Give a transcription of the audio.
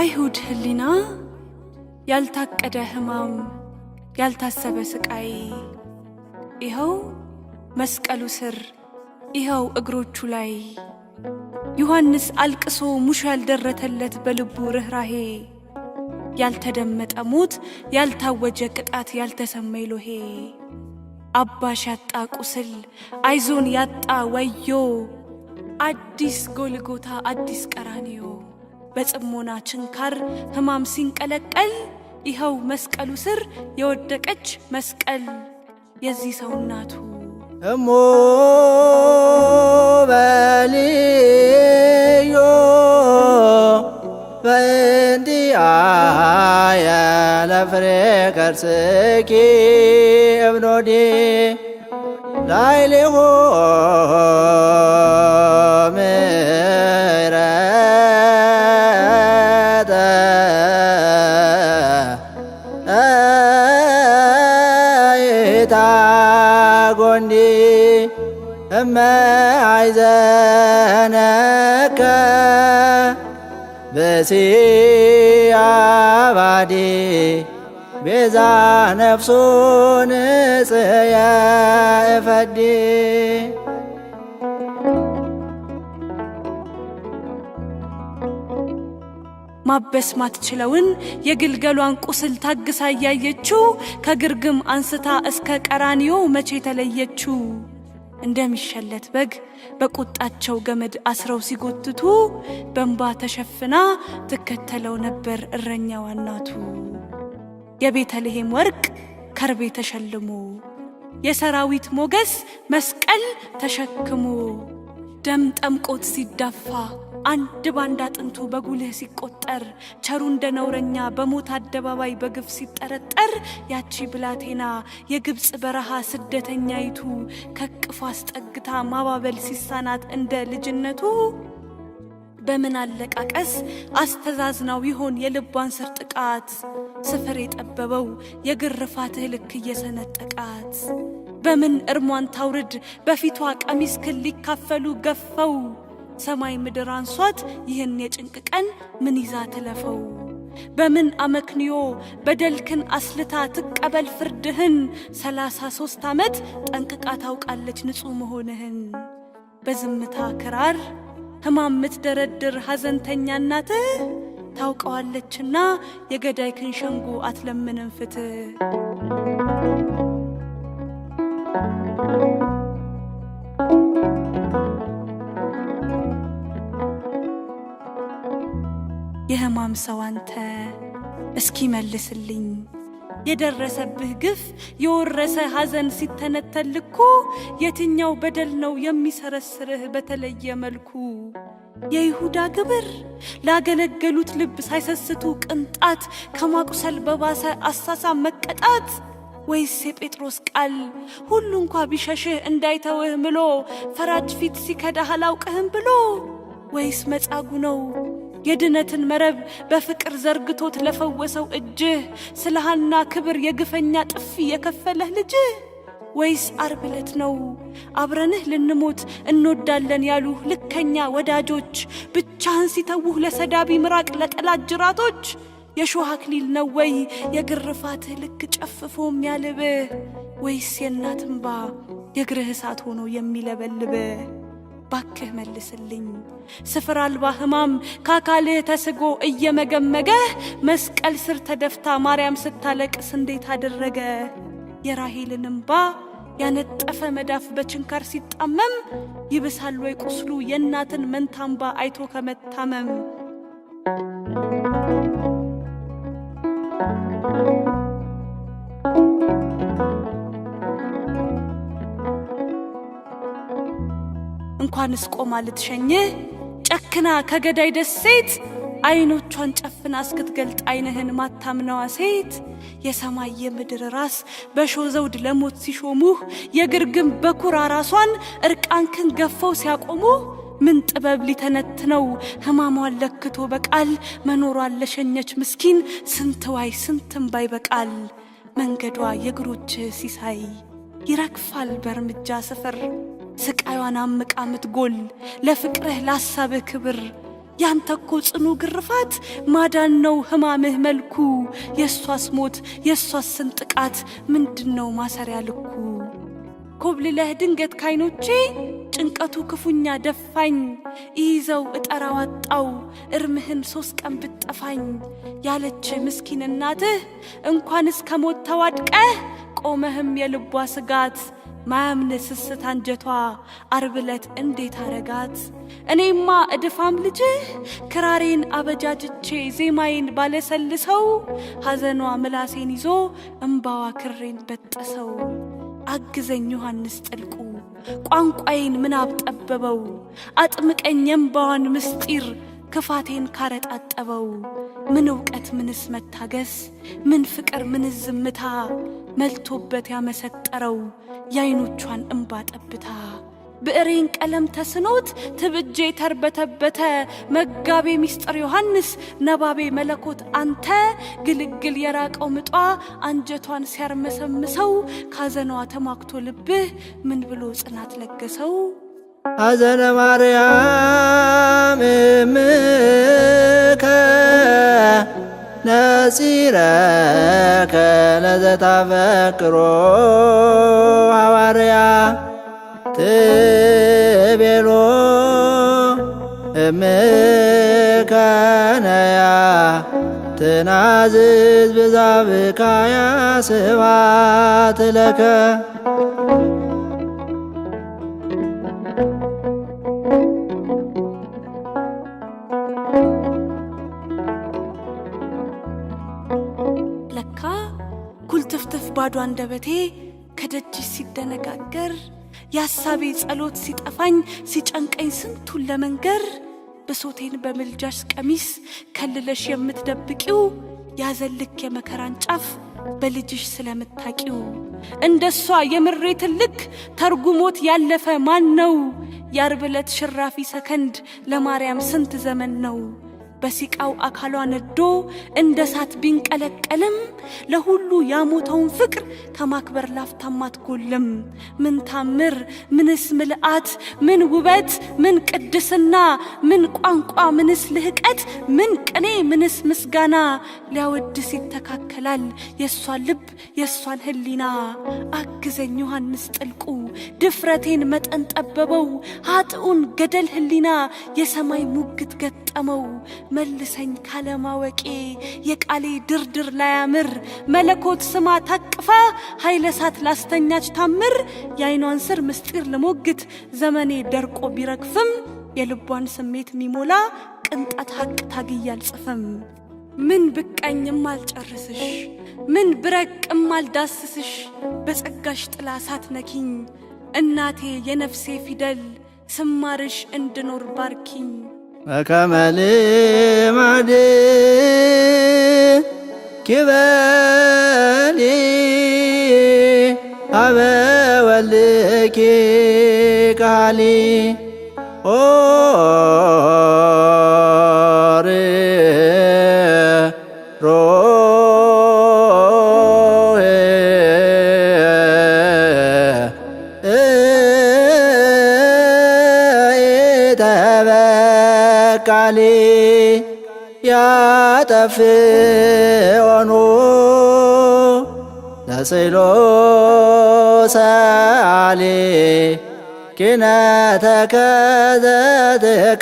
በአይሁድ ሕሊና ያልታቀደ ሕማም፣ ያልታሰበ ስቃይ ይኸው መስቀሉ ስር፣ ይኸው እግሮቹ ላይ። ዮሐንስ አልቅሶ ሙሾ ያልደረተለት በልቡ ርኅራሄ፣ ያልተደመጠ ሞት፣ ያልታወጀ ቅጣት፣ ያልተሰማ ኤሎሄ። አባሽ ያጣ ቁስል፣ አይዞን ያጣ ወዮ፣ አዲስ ጎልጎታ፣ አዲስ ቀራንዮ። በጽሞና ችንካር ሕማም ሲንቀለቀል ይኸው መስቀሉ ስር የወደቀች መስቀል የዚህ ሰው እናቱ። እሞ በልዮ በእንዲአየ ለፍሬ ከርስኪ እብኖዲ ላዕሌሁ ምሕረተ ይታጎኒ እመ አይዘነከ ብእሲ አባዲ ቤዛ ነፍሱ ንጽሕየ እፈዲ። ማበስ ማትችለውን የግልገሏን ቁስል ታግሳ እያየችው ከግርግም አንስታ እስከ ቀራንዮ መቼ ተለየችው? እንደሚሸለት በግ በቁጣቸው ገመድ አስረው ሲጎትቱ በእንባ ተሸፍና ትከተለው ነበር እረኛዋ እናቱ። የቤተልሔም ወርቅ ከርቤ ተሸልሞ፣ የሰራዊት ሞገስ መስቀል ተሸክሞ፣ ደም ጠምቆት ሲዳፋ አንድ ባንድ አጥንቱ በጉልህ ሲቆጠር፣ ቸሩ እንደ ነውረኛ በሞት አደባባይ በግፍ ሲጠረጠር፣ ያቺ ብላቴና የግብፅ በረሃ ስደተኛይቱ ከቅፏ አስጠግታ ማባበል ሲሳናት እንደ ልጅነቱ በምን አለቃቀስ አስተዛዝናው ይሆን የልቧን ስር ጥቃት ስፍር የጠበበው የግርፋትህ ልክ እየሰነጠቃት? በምን እርሟን ታውርድ በፊቷ ቀሚስክን ሊካፈሉ ገፈው? ሰማይ ምድር አንሷት ይህን የጭንቅ ቀን ምን ይዛ ትለፈው? በምን አመክንዮ በደልክን አስልታ ትቀበል ፍርድህን? 33 ዓመት ጠንቅቃ ታውቃለች ንጹሕ መሆንህን። በዝምታ ክራር ሕማም ምትደረድር ሐዘንተኛ እናትህ ታውቀዋለችና የገዳይክን ሸንጎ አትለምንም ፍትህ። የሕማም ሰው አንተ እስኪ መልስልኝ፣ የደረሰብህ ግፍ የወረሰ ሐዘን ሲተነተን ልኩ የትኛው በደል ነው የሚሰረስርህ በተለየ መልኩ? የይሁዳ ግብር ላገለገሉት ልብ ሳይሰስቱ ቅንጣት ከማቁሰል በባሰ አሳሳም መቀጣት፣ ወይስ የጴጥሮስ ቃል ሁሉ እንኳ ቢሸሽህ እንዳይተውህ ምሎ ፈራጅ ፊት ሲከዳህ አላውቅህም ብሎ፣ ወይስ መጻጉ ነው የድነትን መረብ በፍቅር ዘርግቶት ለፈወሰው እጅህ ስለ ሐና ክብር የግፈኛ ጥፊ የከፈለህ ልጅህ፣ ወይስ አርብ ዕለት ነው አብረንህ ልንሞት እንወዳለን ያሉህ ልከኛ ወዳጆች ብቻህን ሲተውህ ለሰዳቢ ምራቅ ለጠላት ጅራቶች? የሾህ አክሊል ነው ወይ የግርፋትህ ልክ ጨፍፎ የሚያልብህ፣ ወይስ የእናት እምባ የእግርህ እሳት ሆኖ የሚለበልብህ? ባክህ መልስልኝ። ስፍር አልባ ሕማም ከአካልህ ተስጎ እየመገመገህ መስቀል ስር ተደፍታ ማርያም ስታለቅስ እንዴት አደረገ? የራሔልን እምባ ያነጠፈ መዳፍ በችንካር ሲጣመም ይብሳል ወይ ቁስሉ የእናትን መንታ እምባ አይቶ ከመታመም? እንኳንስ ቆማ ልትሸኝህ ጨክና ከገዳይ ደሴት አይኖቿን ጨፍና እስክትገልጥ አይንህን ማታምነዋ ሴት፣ የሰማይ የምድር ራስ በሾህ ዘውድ ለሞት ሲሾሙህ የግርግም በኩር ራሷን እርቃንክን ገፈው ሲያቆሙህ ምን ጥበብ ሊተነትነው ሕማሟን ለክቶ በቃል መኖሯን ለሸኘች ምስኪን ስንት ዋይ ስንት እምባ ይበቃል። መንገዷ የእግሮችህ ሲሳይ ይረግፋል በእርምጃ ስፍር ስቃዩን አምቃ ምትጎል ለፍቅርህ ላሳብህ ክብር ያንተ እኮ ጽኑ ግርፋት ማዳን ነው ሕማምህ መልኩ። የእሷስ ሞት የእሷስ ስንጥቃት ምንድን ነው ማሰሪያ ልኩ? ኮብልለህ ድንገት ካይኖቼ ጭንቀቱ ክፉኛ ደፋኝ፣ ይዘው እጠራው አጣው እርምህን 3 ቀን ብትጠፋኝ ያለች ምስኪን እናትህ እንኳንስ ከሞት ተዋድቀህ ቆመህም የልቧ ስጋት ማያምን ስስት አንጀቷ አርብ ዕለት እንዴት አረጋት? እኔማ እድፋም ልጅህ ክራሬን አበጃጅቼ ዜማዬን ባለሰልሰው ሐዘኗ ምላሴን ይዞ እምባዋ ክሬን በጠሰው። አግዘኝ ዮሐንስ ጥልቁ ቋንቋዬን ምናብ ጠበበው፣ አጥምቀኝ የእምባዋን ምስጢር ክፋቴን ካረጣጠበው። ምን እውቀት ምንስ መታገስ ምን ፍቅር ምንስ ዝምታ መልቶበት ያመሰጠረው የአይኖቿን እምባ ጠብታ። ብዕሬን ቀለም ተስኖት ትብጄ ተርበተበተ መጋቤ ምስጢር ዮሐንስ ነባቤ መለኮት አንተ ግልግል የራቀው ምጧ አንጀቷን ሲያርመሰምሰው ካዘኗ ተሟክቶ ልብህ ምን ብሎ ጽናት ለገሰው? ሐዘነ ማርያም እምከ ነጺረከ ለዘታፈቅሮ ሐዋርያ ትቤሎ እምከነያ ትናዝዝ ብዛብካያ ስብሐት ለከ። ለካ ኩልትፍትፍ ባዶ አንደበቴ ከደጅሽ ሲደነጋገር የሐሳቤ ጸሎት ሲጠፋኝ ሲጨንቀኝ ስንቱን ለመንገር ብሶቴን በምልጃሽ ቀሚስ ከልለሽ የምትደብቂው ያዘልክ የመከራን ጫፍ በልጅሽ ስለምታቂው እንደሷ የምሬትን ልክ ተርጉሞት ያለፈ ማን ነው? የዓርብ ዕለት ሽራፊ ሰከንድ ለማርያም ስንት ዘመን ነው? በሲቃው አካሏ ነዶ እንደ እሳት ቢንቀለቀልም ለሁሉ ያሞተውን ፍቅር ከማክበር ላፍታም አትጎልም። ምን ታምር ምንስ ምልአት ምን ውበት ምን ቅድስና ምን ቋንቋ ምንስ ልህቀት ምን ቅኔ ምንስ ምስጋና ሊያወድስ ይተካከላል የእሷን ልብ የእሷን ሕሊና። አግዘኝ ዮሐንስ ጥልቁ ድፍረቴን መጠን ጠበበው ኃጥኡን ገደል ሕሊና የሰማይ ሙግት ገጠመው። መልሰኝ ካለማወቄ የቃሌ ድርድር ላያምር መለኮት ስማ ታቅፋ ኃይለ እሳት ላስተኛች ታምር የአይኗን ስር ምስጢር ልሞግት ዘመኔ ደርቆ ቢረግፍም የልቧን ስሜት ሚሞላ ቅንጣት ሀቅ ታግዬ አልጽፍም። ምን ብቀኝም አልጨርስሽ ምን ብረቅም አልዳስስሽ በጸጋሽ ጥላ ሳትነኪኝ እናቴ የነፍሴ ፊደል ስማርሽ እንድኖር ባርኪኝ። በከመ ልማድኪ በሊ ኀበ ወልድኪ ቃሊ ኦር ሮሄ ኢተበቃሊ ያጠፍኦኑ ለስእሎ ሰአሊ ኪነተከ ዘትካትሃሊ።